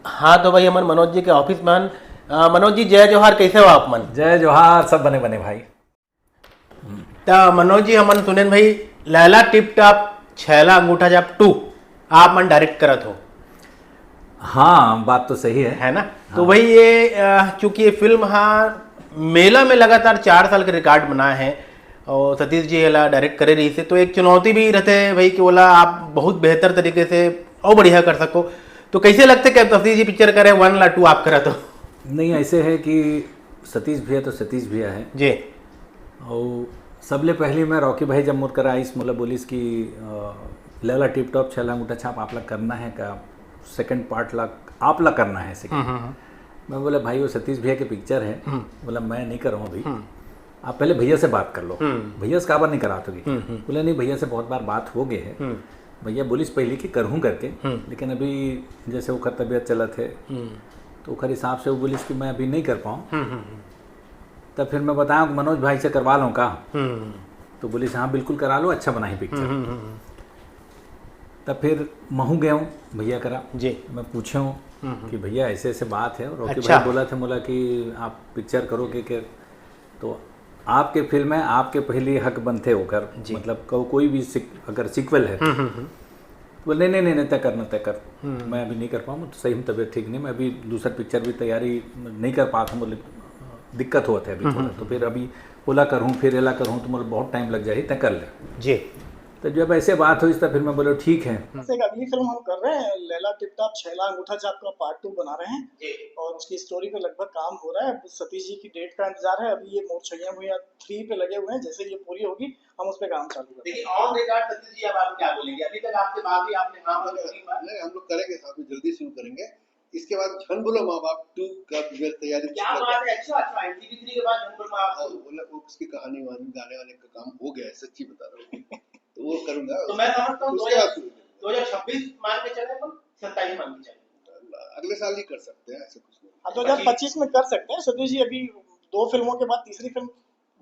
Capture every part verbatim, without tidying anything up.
हाँ, तो भाई, हमन मनोज जी के ऑफिस में हन। अ, मनोज जी, जय जोहार, कैसे हो आप मन? जय जोहार, सब बने बने भाई। त मनोज जी, हमन सुनेन भाई, लैला टिप टॉप छैला अंगूठा छाप टू आप मन डायरेक्ट करत हो, हाँ, बात तो सही है। है ना? तो भाई, ये अ, चूंकि ये फिल्म हा मेला में लगातार चार साल के रिकॉर्ड बनाए हैं और सतीश जी एला डायरेक्ट करे रहिसे, तो एक चुनौती भी रहते भाई कि ओला आप बहुत बेहतर तरीके से और बढ़िया कर सको। तो कैसे लगते कि अब सतीश जी पिक्चर करे, वन ला टू आप करत हो? नहीं, ऐसे है कि सतीश भैया तो सतीश भैया है। जी। और सबले पहली मैं रॉकी भाई जब मोर करा आइस, मोला बोलिस कि अ, लैला टिप टॉप छैला अंगूठा छाप आप ला करना है का, सेकंड पार्ट ला आप ला करना है सेकंड। मैं बोला, भाई, वो सतीश भैया के पिक्चर है। बोला, मैं नहीं कर रहा हूँ अभी, आप पहले भैया से बात कर लो। भैया से काबर नहीं करात होगी? बोला, नहीं, भैया से बहुत बार बात हो गई है। भैया बोलिस पहले कि करहूँ करके, लेकिन अभी जैसे ओकर तबीयत चलत है, तो ओकर हिसाब से वो बोलिस कि मैं अभी नहीं कर पाऊँ। तब फिर मैं बताया कि मनोज भाई से करवा लो का? तो बोलिस, हाँ, बिल्कुल करा लो, अच्छा बनाही पिक्चर। तब फिर महू गया हूँ भैया करा। जी। मैं पूछे हूँ कि भैया, ऐसे ऐसे बात है, और रॉकी अच्छा। भाई बोला था मोला कि आप पिक्चर करोगे के, तो आपके फिल्म है, आपके पहली हक बनते ओकर, जी। मतलब को, कोई भी सिक, अगर सीक्वल है तो बोले, नहीं नहीं नहीं नहीं, तय कर ना, तय कर। मैं अभी नहीं कर पाऊँ, तो सही में तबीयत ठीक नहीं, मैं अभी दूसर पिक्चर भी तैयारी नहीं कर पात हूँ, बोले दिक्कत होत है अभी थोड़ा, तो फिर अभी ओला करहूँ, फिर एला करहूँ, तो मतलब बहुत टाइम लग जाही, तय कर ले। जी। तो जब ऐसे बात हुई, तो फिर मैं बोला, ठीक है। से एक अगली फिल्म हम कर रहे हैं, लैला टिप टॉप छैला अंगूठा छाप का पार्ट टू बना रहे हैं जी। और उसकी स्टोरी पे लगभग काम हो रहा है। अब सतीश जी की डेट का इंतजार है। अभी ये मोर छैया भुइयां थ्री पे लगे हुए हैं, जैसे ये पूरी होगी हम उस पर काम चालू करेंगे। देखिए, ऑन रिकॉर्ड सतीश जी, अब आप क्या बोलेंगे? अभी तक आपसे बात हुई, आपने हाँ बोला पहली बार। नहीं, हम लोग करेंगे साथ में, जल्दी शुरू करेंगे। इसके बाद झन बोलो माँ बाप टू का भी मैं तैयारी क्या कर बात है, अच्छा अच्छा, एमटीवी थ्री के बाद झन बोलो माँ हाँ, बाप। बोला वो उसकी कहानी वानी गाने वाले का काम हो गया है, सच्ची बता रहा हूँ। तो वो करूंगा। तो मैं समझता हूँ उसके बाद शुरू करेंगे। दो हजार छब्बीस मान के चले अपन, सत्ताईस मान के चले। अगले साल ही कर सकते हैं, ऐसे कुछ नहीं। हाँ, दो हजार पच्चीस में कर सकते हैं सतीश जी। अभी दो फिल्मों के बाद तीसरी फिल्म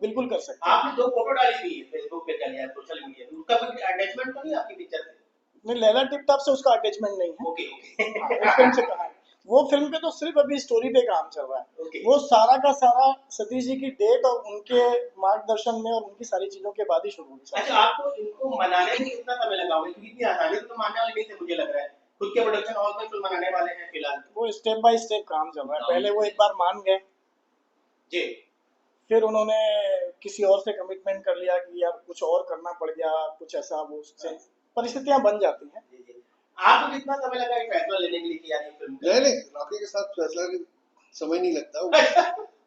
बिल्कुल कर सकते हैं। आपने दो फोटो डाली हुई है फेसबुक पे, चलिए, सोशल मीडिया पे, उसका कोई अटैचमेंट तो नहीं आपकी पिक्चर से? नहीं, लैला टिप टॉप से उसका अटैचमेंट नहीं है। ओके ओके। हाँ, उस फिल्म से कहा है। वो फिल्म पे तो सिर्फ अभी स्टोरी पे काम चल रहा है। ओके। वो सारा का सारा सतीश जी की डेट और उनके मार्गदर्शन में और उनकी सारी चीजों के बाद ही शुरू होगी। अच्छा, आपको इनको मनाने में कितना समय लगा होगा, क्योंकि इतनी आसानी से तो मानने वाले नहीं थे, मुझे लग रहा है। खुद के प्रोडक्शन हाउस में फिल्म बनाने वाले हैं फिलहाल। वो स्टेप बाय स्टेप काम चल रहा है। पहले वो एक बार मान गए, जी। फिर उन्होंने किसी और से कमिटमेंट कर लिया कि यार कुछ और करना पड़ गया, कुछ ऐसा, वो उससे परिस्थितियां बन जाती हैं। जी, जी। आपको कितना समय लगा ये फैसला लेने के लिए कि यार ये फिल्म नहीं नहीं, रॉकी के साथ फैसला के समय नहीं लगता वो।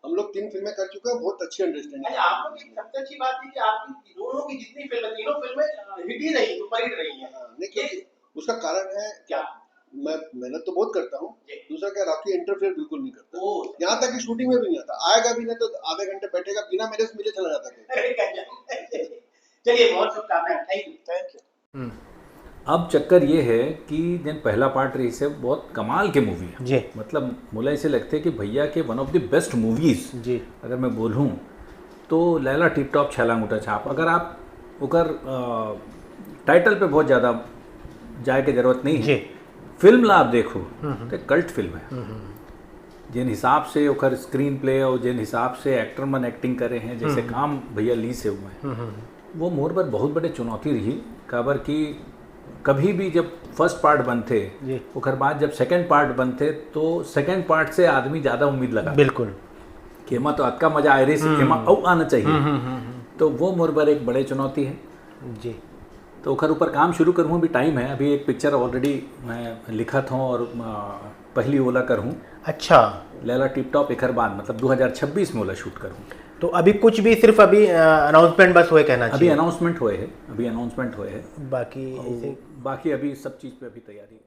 हम लोग तीन फिल्में कर चुके हैं, बहुत अच्छी अंडरस्टैंडिंग। अच्छा, आप लोग की सबसे अच्छी बात थी कि आपकी दोनों की जितनी फिल्में, तीनों फिल्में हिट ही रही, सुपरहिट रही है। हाँ, नहीं, क्योंकि उसका कारण है क्या? मैं मेहनत तो बहुत करता हूँ। जी। दूसरा क्या, रॉकी इंटरफेयर बिल्कुल नहीं करता। ओ। यहाँ तक कि शूटिंग में भी नहीं आता, आएगा भी नहीं तो आधे घंटे बैठेगा, बिना मेरे से मिले चला जाता है। अरे, गजब। चलिए, बहुत शुभकामनाएं, थैंक यू। Thank you. अब चक्कर ये है कि जेन पहला पार्ट रहिसे बहुत कमाल के मूवी है। जी। मतलब मोला ऐसे लगते कि भैया के वन ऑफ द बेस्ट मूवीज जी। अगर मैं बोलूँ तो लैला टिप टॉप छैला अंगूठा छाप। अगर आप ओकर टाइटल पे बहुत ज़्यादा जाए के जरूरत नहीं है। जी। फिल्म ला आप देखो तो कल्ट फिल्म है। जेन हिसाब से ओकर स्क्रीन प्ले और जेन हिसाब से एक्टर मन एक्टिंग करे हैं, जैसे काम भैया ली से हुए हैं, वो मोर बर बहुत बड़े चुनौती रही। काबर कि कभी भी जब फर्स्ट पार्ट बनते, जी। ओकर बाद जब सेकंड पार्ट बनते, तो सेकंड पार्ट से आदमी ज़्यादा उम्मीद लगा बिल्कुल। कि एमा तो अतका मजा आए रही, एमा अउ आना चाहिए। तो वो मोर बर एक बड़े चुनौती है। जी। तो ओखर ऊपर काम शुरू करूँ, अभी टाइम है। अभी एक पिक्चर ऑलरेडी मैं लिखत हूँ और अ, पहली ओला करूँ, अच्छा, लैला टिप टॉप। एखर बाद मतलब दो हज़ार छब्बीस में ओला शूट करूँ। तो अभी कुछ भी, सिर्फ अभी अनाउंसमेंट बस हुए कहना अभी चाहिए। अनाउंसमेंट हुए है, अभी अनाउंसमेंट हुए है। बाकी ऐसे बाकी अभी सब चीज़ पे अभी तैयारी।